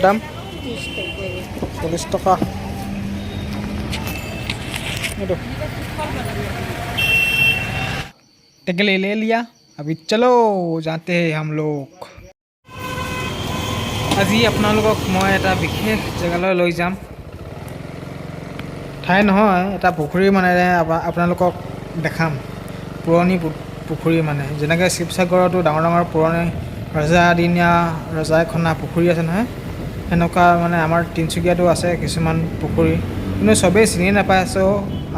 দাম 40 টকা। এইটো टेकली ले लिया, अभी चलो जाते हैं हम लोग। আজি আপোনালোকক মই এটা বিশেষ জেগালৈ লৈ যাম। ঠাই নহয়, এটা পুখুৰী মানে আপোনালোকক দেখাম। পুৰণি পুখুৰী মানে যেনেকৈ শিৱসাগৰতো ডাঙৰ ডাঙৰ পুৰণি ৰজাদিনীয়া ৰজাই খন্দা পুখুৰী আছে নহয়, সেনেকুৱা মানে আমাৰ তিনিচুকীয়াতো আছে কিছুমান পুখুৰী, কিন্তু চবেই চিনি নাপায়। চ'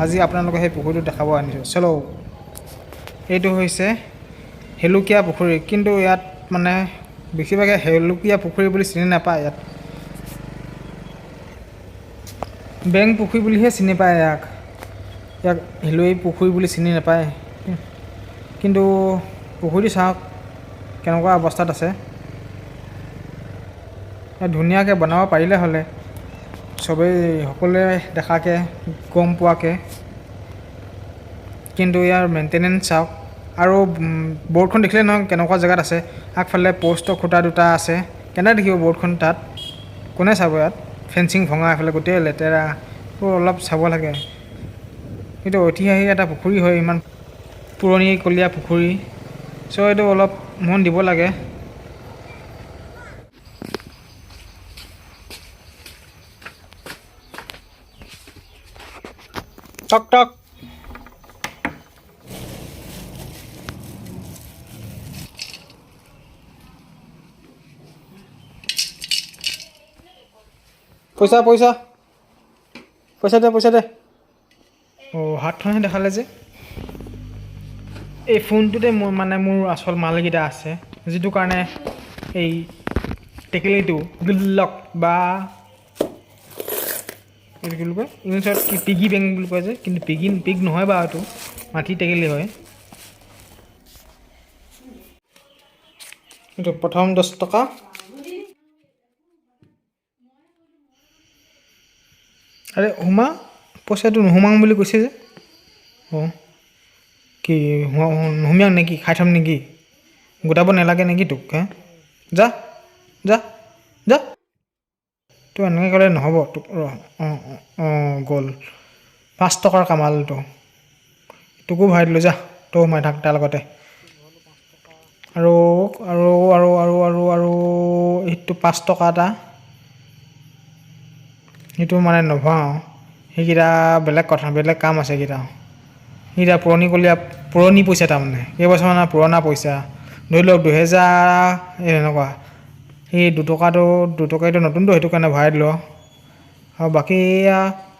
আজি আপোনালোকক সেই পুখুৰীটো দেখাব আনিছোঁ। চলো, এইটো হৈছে হেলুকীয়া পুখুৰী, কিন্তু ইয়াত মানে বেছিভাগে হেলুকীয়া পুখুৰী বুলি চিনি নাপায়। ইয়াত বেং পুখুৰী বুলিহে চিনি পায়। ইয়াক ইয়াক হেলুৱৈ পুখুৰী বুলি চিনি নাপায়। কিন্তু পুখুৰীটো চাওক কেনেকুৱা অৱস্থাত আছে। ইয়াত ধুনীয়াকৈ বনাব পাৰিলে হ'লে চবেই সকলোৱে দেখাকৈ গম পোৱাকৈ, কিন্তু ইয়াৰ মেইনটেনেঞ্চ চাওক। আৰু বৰ্ডখন দেখিলে নহয় কেনেকুৱা জেগাত আছে। আগফালে প'ষ্টৰ খুঁটা দুটা আছে, কেনেকৈ দেখিব বৰ্ডখন তাত কোনে চাব? ইয়াত ফেঞ্চিং ভঙা, এইফালে গোটেই লেতেৰা, এইবোৰ অলপ চাব লাগে। এইটো ঐতিহাসিক এটা পুখুৰী হয়, ইমান পুৰণিকলীয়া পুখুৰী। চ' এইটো অলপ মন দিব লাগে। টক টক পইচা পইচা পইচা দে, পইচা দে। অঁ, হাতখনহে দেখালে যে। এই ফোনটোতে মোৰ মানে মোৰ আচল মালকেইটা আছে, যিটো কাৰণে এই টেকেলিটো গুল্লক বা এইটো কি বুলি কয় ইংলিছত, কি পিগি বেংক বুলি কয় যে, কিন্তু পিগি পিগ নহয় বাৰু, এইটো মাটি টেকেলি হয়। এইটো প্ৰথম 10 টকা। আৰে সোমা, পইচাটো নোসোমাং বুলি কৈছে যে। অঁ, কি নুসুমিয়াং নেকি? খাই থ'ম নেকি? গোটাব নালাগে নেকি তোক? হে, যা যা যা, তোৰ এনেকৈ ক'লে নহ'ব তোক। ৰ, অঁ অঁ অঁ, গ'ল 5 টকাৰ কামালটো। তোকো ভৰাই দিলোঁ, যা তই সোমাই থাক তাৰ লগতে। আৰু আৰু আৰু আৰু আৰু আৰু এইটো 5 টকা এটা, সেইটো মানে নভৰাওঁ। সেইকেইটা বেলেগ কথা, বেলেগ কাম আছে সেইকেইটা। সেইকেইটা পুৰণিকলীয়া পুৰণি পইচা, তাৰমানে কেইবছৰমানৰ পুৰণা পইচা, ধৰি লওক 2000 এই এনেকুৱা। সেই দুটকাটো, দুটকাটো নতুনটো, সেইটো কাৰণে ভৰাই দিলোঁ। আৰু বাকী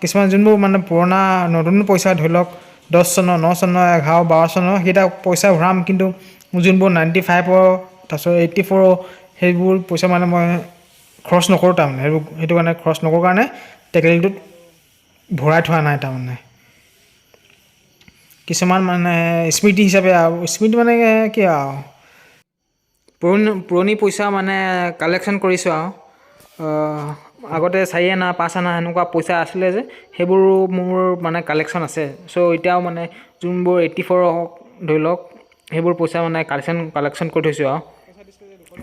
কিছুমান যোনবোৰ মানে পুৰণা নতুন পইচা, ধৰি লওক 10 চনৰ, 9 চনৰ, 11 12 চনৰ, সেইকেইটা পইচা ভৰাম। কিন্তু যোনবোৰ 95ৰ, তাৰপিছত 84ৰ, সেইবোৰ পইচা মানে মই খৰচ নকৰোঁ তাৰমানে। সেইবোৰ সেইটো কাৰণে খৰচ নকৰোঁ কাৰণে টেকেলিটোত ভৰাই থোৱা নাই তাৰমানে। কিছুমান মানে স্মৃতি হিচাপে, আৰু স্মৃতি মানে কি আৰু পুৰণি পুৰণি পইচা মানে কালেকশ্যন কৰিছোঁ। আৰু আগতে 4 আনা 5 আনা সেনেকুৱা পইচা আছিলে যে, সেইবোৰো মোৰ মানে কালেকশ্যন আছে। চ' এতিয়াও মানে যোনবোৰ 84 হওক ধৰি লওক, সেইবোৰ পইচা মানে কালেকশ্যন কৰি থৈছোঁ আৰু,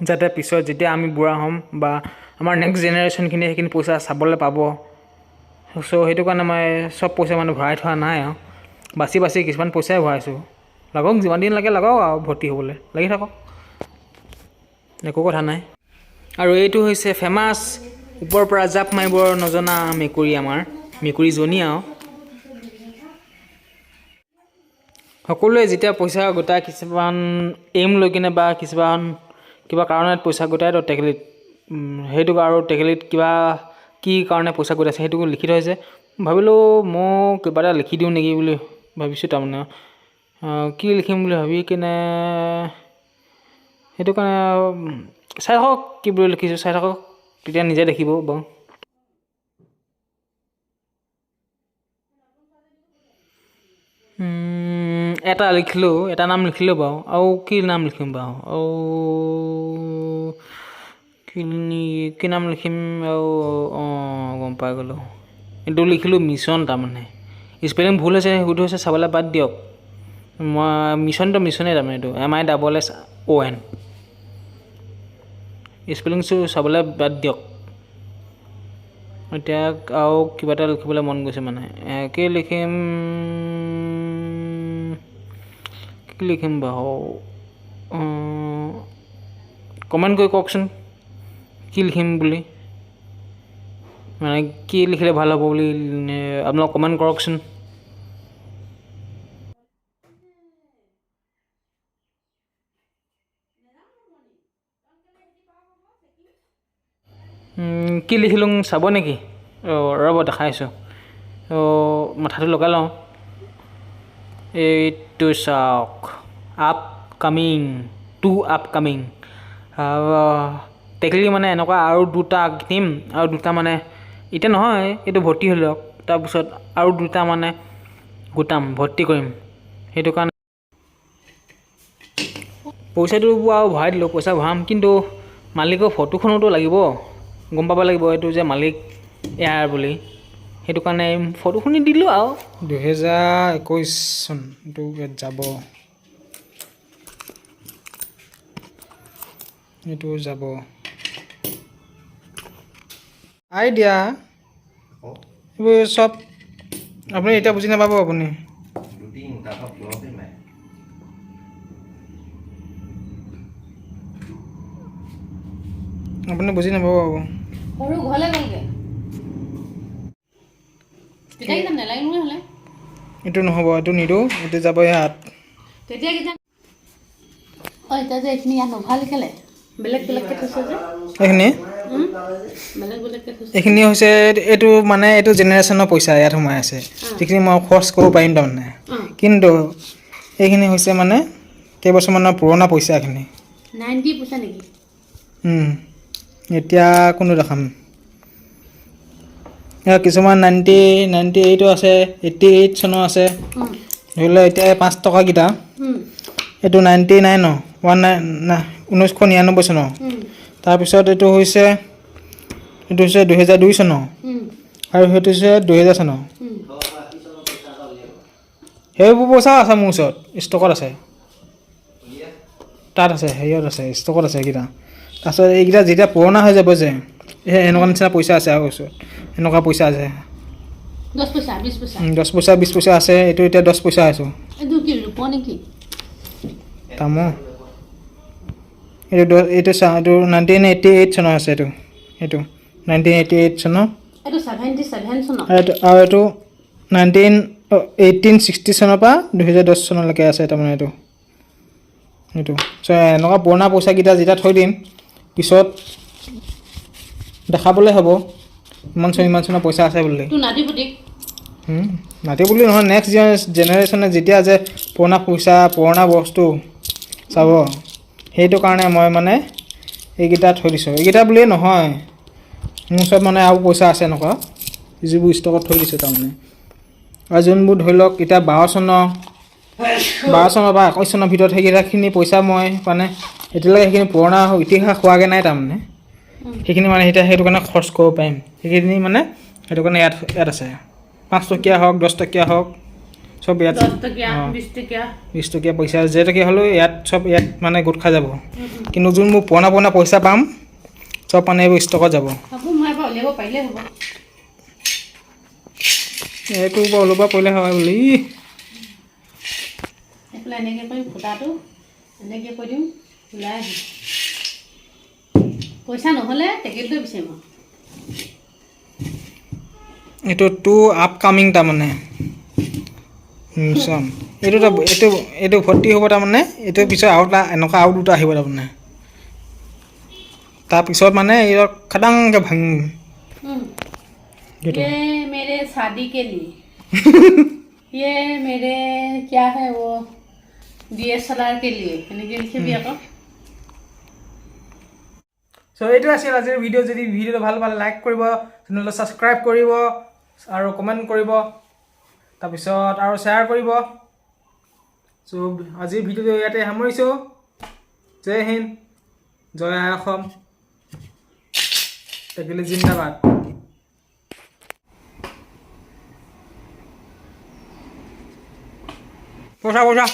যাতে পিছত যেতিয়া আমি বুঢ়া হ'ম বা আমাৰ নেক্সট জেনেৰেশ্যনখিনিয়ে সেইখিনি পইচা চাবলৈ পাব। চ' সেইটো কাৰণে মই চব পইচা মানে ভৰাই থোৱা নাই আৰু, বাচি বাচি কিছুমান পইচাই ভৰাইছোঁ। লাগক যিমান দিন লাগে লাগক আৰু, ভৰ্তি হ'বলৈ লাগি থাকক, একো কথা নাই। আৰু এইটো হৈছে ফেমাছ ওপৰৰ পৰা জাপ মাৰিব নজনা মেকুৰী, আমাৰ মেকুৰীজনী। আৰু সকলোৱে যেতিয়া পইচা গোটাই কিছুমান এইম লৈ কিনে বা কিছুমান কিবা কাৰণত পইচা গোটাই, তো টেকেলিত সেইটো আৰু টেকেলিত কিবা কি কাৰণে পইচা গোটাইছে সেইটো লিখি থৈছে। ভাবিলোঁ ময়ো কিবা এটা লিখি দিওঁ নেকি বুলি ভাবিছোঁ তাৰমানে। কি লিখিম বুলি ভাবি কিনে সেইটো কাৰণে চাই থাকক কি বুলি লিখিছোঁ, চাই থাকক, তেতিয়া নিজে দেখিব বাৰু। এটা লিখিলোঁ, এটা নাম লিখিলোঁ বাৰু। আৰু কি নাম লিখিম বাৰু? আৰু কি নাম লিখিম? আৰু অঁ, গম পাই গ'লোঁ। এইটো লিখিলোঁ মিছন, তাৰমানে স্পেলিং ভুল হৈছে, শুদ্ধ হৈছে চাবলৈ বাদ দিয়ক। মই মিছনটো মিছনেই তাৰমানে, এইটো MISSON, স্পেলিংটো চাবলৈ বাদ দিয়ক। এতিয়া আৰু কিবা এটা লিখিবলৈ মন গৈছে, মানে কি লিখিম, কি লিখিম বাৰু? কমেণ্ট কৰি কওকচোন কি লিখিম বুলি, মানে কি লিখিলে ভাল হ'ব বুলি আপোনালোক কমেণ্ট কৰকচোন। কি লিখিলোঁ চাব নেকি? অঁ, ৰ'ব দেখাইছোঁ। অঁ, মাথাটো লগাই লওঁ। এইটো চাওক, আপকামিং টু আপকামিং টেকেলি, মানে এনেকুৱা আৰু দুটা কিনিম, আৰু দুটা মানে এতিয়া নহয়, এইটো ভৰ্তি হৈ লওক, তাৰপিছত আৰু দুটা মানে গোটাম, ভৰ্তি কৰিম। সেইটো কাৰণে পইচাটো আৰু ভৰাই দিলোঁ, পইচা ভৰাম, কিন্তু মালিকৰ ফটোখনোতো লাগিব, গম পাব লাগিব এইটো যে মালিক ইয়াৰ বুলি। সেইটো কাৰণে ফটোখনি দিলোঁ আৰু। 2021 চন, এইটো ইয়াত যাব, এইটো যাব। আইডিয়া এইবোৰ চব আপুনি এতিয়া বুজি নাপাব আপুনি। আপুনি বুজি নাপাব। সৰু ঘৰলৈ গ'লগৈ। তেতিয়া কিজানি নেলাগে নহয় হ'লে। এইটো নহ'ব, এইটো নিদিওঁ, এইটো যাব ইয়াত। তেতিয়া কিজানি অঁ, এতিয়া যে এইখিনি ইয়াত নভৰালি কেলে? বেলেগ বেলেগকৈ থৈছে যে। এইখিনি বেলেগ বেলেগকৈ থৈছে। এইখিনি হৈছে এইটো, মানে এইটো জেনেৰেশ্যনৰ পইচা ইয়াত সোমাই আছে, যিখিনি মই খৰচ কৰিব পাৰিম তাৰমানে। কিন্তু এইখিনি হৈছে মানে কেইবছৰমানৰ পুৰণা পইচা এইখিনি। 90 পইচা নেকি? এতিয়া কোনটো দেখাম? ইয়াত কিছুমান 98ও আছে, 88 চনৰ আছে। ধৰি লওক এতিয়া এই 5 টকাকেইটা, এইটো 99ৰ, ওৱান নাইন 1999 চনৰ। তাৰপিছত এইটো হৈছে 2002 চনৰ, আৰু সেইটো হৈছে 2000 চনৰ। সেইবোৰ পইচাও আছে মোৰ ওচৰত, ষ্টকত আছে, তাত আছে, হেৰিয়ত আছে, ষ্টকত আছে এইকেইটা। তাৰপিছত এইকেইটা যেতিয়া পুৰণা হৈ যাব যে, সেই এনেকুৱা নিচিনা পইচা আছে আৰু ওচৰত এনেকুৱা পইচা আছে। 10 পইচা, 20 পইচা। 10 পইচা, 20 পইচা আছে। এইটো এতিয়া 10 পইচা আছো। এইটো কি ৰূপৰ নেকি? তামো এইটো এইটো চা, এইটো 1988 চনৰ আছে। এইটো 1988 চনৰ। এইটো 77 চনৰ। আৰু এইটো 1860 চনৰ পৰা 2010 চনলৈকে আছে তাৰমানে। এইটো চ' এনেকুৱা পুৰণা পইচাকেইটা যেতিয়া থৈ দিম, পিছত দেখাবলৈ হ'ব ইমান চন ইমান চনৰ পইচা আছে বুলি। তোৰ নাতি পুতিক। নাতি বুলি নহয়, নেক্সট জেনেৰেশ্যনে যেতিয়া যে পুৰণা পইচা, পুৰণা বস্তু চাব, সেইটো কাৰণে মই মানে এইকেইটা থৈ দিছোঁ। এইকেইটা বুলিয়ে নহয়, মোৰ ওচৰত মানে আৰু পইচা আছে এনেকুৱা, যিবোৰ ষ্টকত থৈ দিছোঁ তাৰমানে। আৰু যোনবোৰ ধৰি লওক এতিয়া 12 চনৰ পৰা 21 চনৰ ভিতৰত সেইকেইটাখিনি পইচা মই মানে এতিয়ালৈকে সেইখিনি পুৰণা ইতিহাস হোৱাগৈ নাই তাৰমানে। সেইখিনি মানে এতিয়া সেইটো কাৰণে খৰচ কৰিব পাৰিম। সেইখিনি মানে সেইটো কাৰণে ইয়াত আছে। 5 টকীয়া হওক, 10 টকীয়া হওক, চব ইয়াত। 10 টকীয়া। অঁ। 20 টকীয়া। 20 টকীয়া পইচা যে টকীয়া হ'লেও ইয়াত চব ইয়াত মানে গোট খাই যাব। কিন্তু যোন মোৰ পুৰণা পুৰণা পইচা পাম, চব মানে এইবোৰ ষ্টকত যাব। হ'ব, মই এবাৰ উলিয়াব পাৰিলেই হ'ব। এইটো বাৰু ওলোৱা পৰিলে হয় বুলি। এইফালে এনেকৈ কৰিম, ফুটাটো এনেকৈ কৰি দিম, ওলাই আহিম। পইচা নহ'লে টেকেলিটোৱে বিচাৰিম আৰু। এইটো টু আপকামিং তাৰমানে। চাম, এইটো এইটো এইটো ভৰ্তি হ'ব তাৰমানে। এইটো পিছত আৰু এটা এনেকুৱা আৰু দুটা আহিব তাৰমানে। তাৰপিছত মানে এই খাদাংকৈ ভাঙিম সেইটো। ये मेरे शादी के लिए, ये मेरे क्या है वो DSLR के लिए, এনেকৈ লিখিবি আকৌ। চ' এইটো আছিল আজিৰ ভিডিঅ'। যদি ভিডিঅ'টো ভাল পালে লাইক কৰিব, চেনেলটো ছাবস্ক্ৰাইব কৰিব আৰু কমেণ্ট কৰিব, তাৰপিছত আৰু শ্বেয়াৰ কৰিব। চ' আজিৰ ভিডিঅ'টো ইয়াতে সামৰিছোঁ। জয় হিন্দ, জয় আই অসম, টেকেলি জিন্দাবাদ। পইচা পইচা।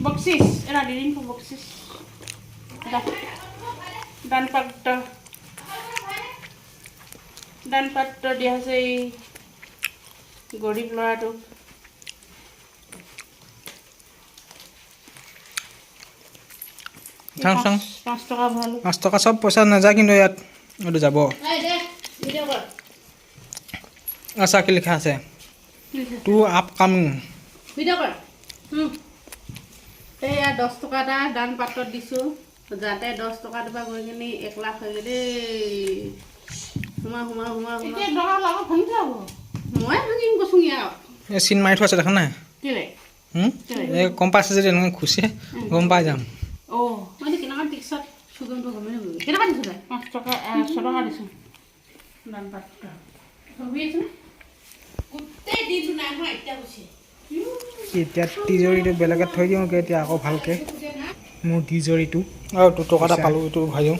বকচিচ এটা দি দিম, বকচিচ এটা। দানপাত্ৰ, দানপাত্ৰ দিয়া হৈছে এই গৰীব ল'ৰাটোক। চাওঁ চাওঁ। 5 টকা ভৰালোঁ। 5 টকা চব পইচা নাযায় কিন্তু ইয়াত এইটো যাব। আচ্ছা, কি লিখা আছে? Two upcoming. ভিডিঅ' কৰ। এইয়া 10 টকা এটা দান পাত্ৰত দিছোঁ, যাতে 10 টকাটোৰ পৰা গৈ কিনি 1 লাখ হৈ দেই। সোমা সোমা সোমা সোমা। মই ভাঙিম কৈছোং ইয়াক। এই চিন মাৰি থোৱা আছে, দেখা নাই? কেলে? এই গম পাইছে, যদি এনেকৈ খুচে গম পাই যাম। অঁ, মই কেনেকুৱা টিক্সত চুগমটো গমেই নাপাবি। কেইটকা দিছোঁ তই? 5 টকা, 6 টকা দিছোঁ দান পাত্ৰ। ছবি আছে নে? গোটেই দিনটো নাই হোৱা, এতিয়া কৈছে। এতিয়া তিজৰিটো বেলেগত থৈ দিওঁ এতিয়া আকৌ ভালকৈ মোৰ তিজৰিটো। আৰু 2 টকা এটা পালোঁ, এইটো ভৰাই দিওঁ।